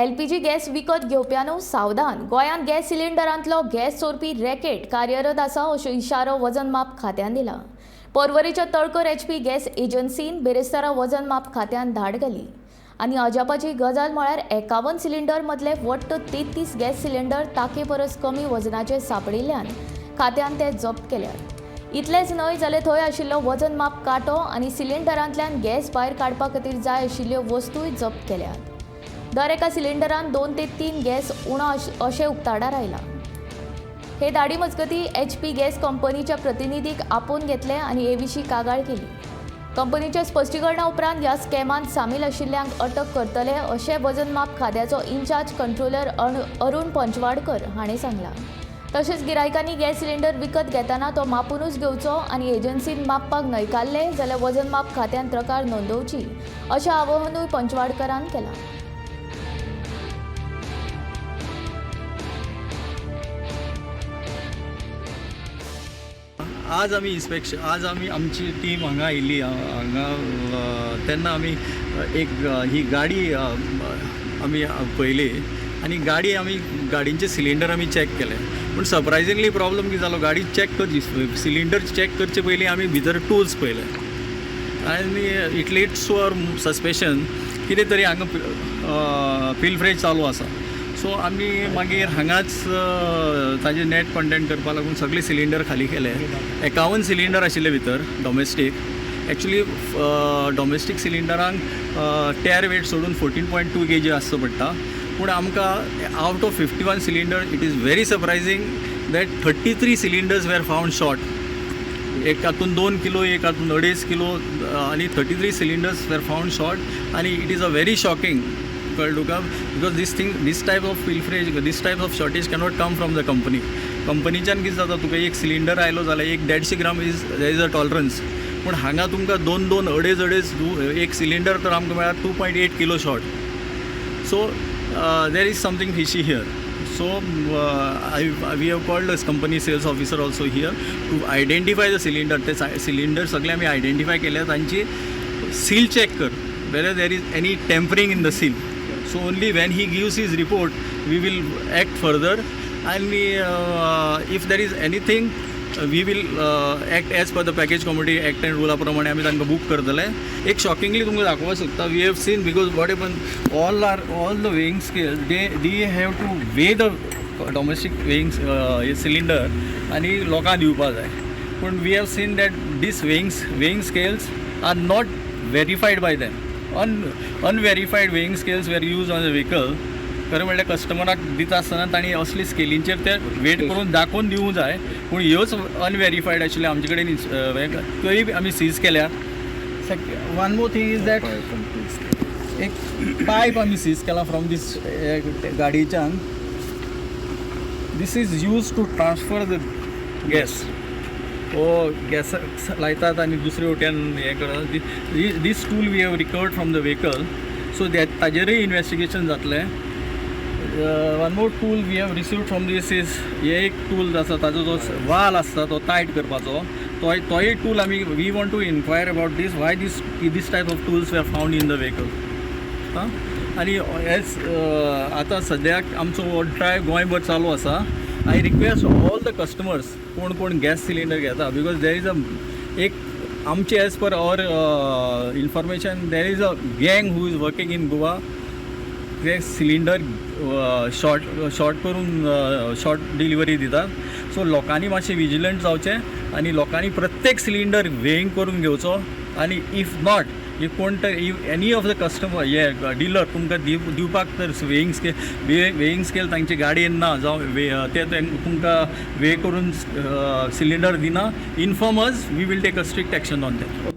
LPG gas विकत घेवप्यांनो सावधान. गोंयांत गॅस सिलिंडरांतलो गॅस चोरपी रॅकेट कार्यरत आसा अशो इशारो वजन माप खात्यान दिला. पर्वरीच्या तळकर एचपी गॅस एजन्सीन बिरेस्तारा वजन माप खात्यान धाड घाली आनी अजापाची गजाल म्हळ्यार 51 सिलिंडर मदले वट्ट 33 गॅस सिलिंडर ताके परस कमी वजनाचे सांपडिल्ल्यान खात्यान ते जप्त केल्यात. इतलेंच न्हय जाल्यार थंय आशिल्लो वजन माप कांटो आनी सिलिंडरांतल्यान गॅस भायर काडपा खातीर जाय आशिल्ल्यो वस्तूय जप्त केल्यात. दर एका सिलिंडरान 2 ते 3 गॅस उणो अशें उक्ताडार आयलां. हे धाडी मजगतीं एचपी गॅस कंपनीच्या प्रतिनिधीक आपोवन घेतले आनी हे विशीं कागाळ केली. कंपनीच्या स्पश्टीकरणा उपरांत ह्या स्कॅमांत सामील आशिल्ल्यांक अटक करतले अशें वजन माप खात्याचो इन्चार्ज कंट्रोलर अरुण पंचवाडकर हाणें सांगलां. तशेंच गिरायकांनी गॅस सिलिंडर विकत घेतना तो मापुनूच घेवचो आनी एजन्सीन मापपाक न्हयकारले जाल्यार वजन माप खात्यान तक्रार नोंदोवची अशें आवाहनूय पंचवाडकरान केलां. आज आमी इन्स्पेक्शन, आज आमी आमची टीम हांगा आयिल्ली हांगा तेन्ना आमी एक ही गाडी आमी पळयली आनी गाडी आमी गाडींचे सिलिंडर आमी चॅक केले. पूण सरप्रायजिंगली प्रॉब्लम कितें जालो, गाडी चॅक करची, सिलिंडर चॅक करचे पयलीं आमी भितर टुल्स पळयले आनी it leads to our suspicion कितें तरी हांगा पिलफ्रेज चालू आसा. सो आमी मागीर हांगाच ताजे नेट कॉन्टेंट करपा लागून सगळे सिलिंडर खाली केले. 51 सिलिंडर आशिल्ले भितर डोमेस्टीक. एक्चुली डोमेस्टीक सिलिंडरांक टेर वेट सोडून 14.2 kg आसचो पडटा, पूण आमकां out of 51 cylinder, it is very surprising that 33 cylinders were found short. एक हातून 2 किलो, एक हातून 2.5 किलो आनी 33 cylinders were found short. आनी it is a very shocking, कळ्ळें तुका, because this thing, this type of pilferage, this type of shortage cannot come from the company. कंपनीच्यान कितें जाता तुका, एक सिलिंडर आयलो जाल्यार एक 150 gram is there is a tolerance, पूण हांगा तुमकां दोन दोन, अडेज अडेज, एक सिलिंडर तर आमकां मेळ्ळा 2.8 kilo short. So there is something fishy here. So we have called as company sales officer also here to identify the cylinder. ते सिलिंडर सगळे आमी आयडेंटिफाय केले. तांची सील चॅक कर, whether there is any tampering in the seal. So only when he gives his report, we will act further आणि if there is anything, we will act as per the Package Commodity Act and रुला प्रमाणे आमी तांकां book करतले. एक shockingly तुमकां दाखोवपाक सोदता. We have seen, because what happen, all the weighing scale, they have to weigh the domestic weighing cylinder आनी लोकांक दिवपा जाय, पूण we have seen that this weighing scales are not verified by them. Unverified weighing scales were used on the vehicle. खरें म्हणल्यार कस्टमराक दिता आसतना तांणी असली स्केलींचेर ते वेट करून दाखोवन दिवूंक जाय, पूण ह्योच अनवेरीफायड आशिल्ल्यो आमचे कडेन तरी आमी सीज केल्या. One more thing is that एक पायप आमी सीज केला फ्रॉम दीस गाडयेच्यान. This is used to transfer the gas. हो गॅस लायतात आनी दुसरे वटेन हें करतात. This tool we have recovered from the vehicle, so that ताजेरूय investigation जातलें. One more tool we have received from this is हे एक टूल आसा, ताजो जो वाल आसता तो टायट करपाचो, तो तोय टूल आमी we want to inquire about this, why this type of tools were found in the vehicle. आं, आनी एज आतां सद्याक आमचो हो ड्रायव गोंयभर चालू आसा. I request all the customers, कोण कोण गॅस सिलिंडर घेता, because there is a एक आमचे, as per our information, there is a gang who is working in Goa. ते सिलिंडर शॉर्ट करून शॉर्ट डिलिव्हरी दितात. सो लोकांनी मातशें विजिलंट जावचें आनी लोकांनी प्रत्येक सिलिंडर वेईंग करून घेवचो. आनी if not, if कोण तर, if any of the customer हे डिलर तुमकां दिवपाक तर वेईंग स्केल तांचे गाडयेन ना, जावं वे ते तुमकां वे करून सिलिंडर दिना, inform us, we will take a strict action on that.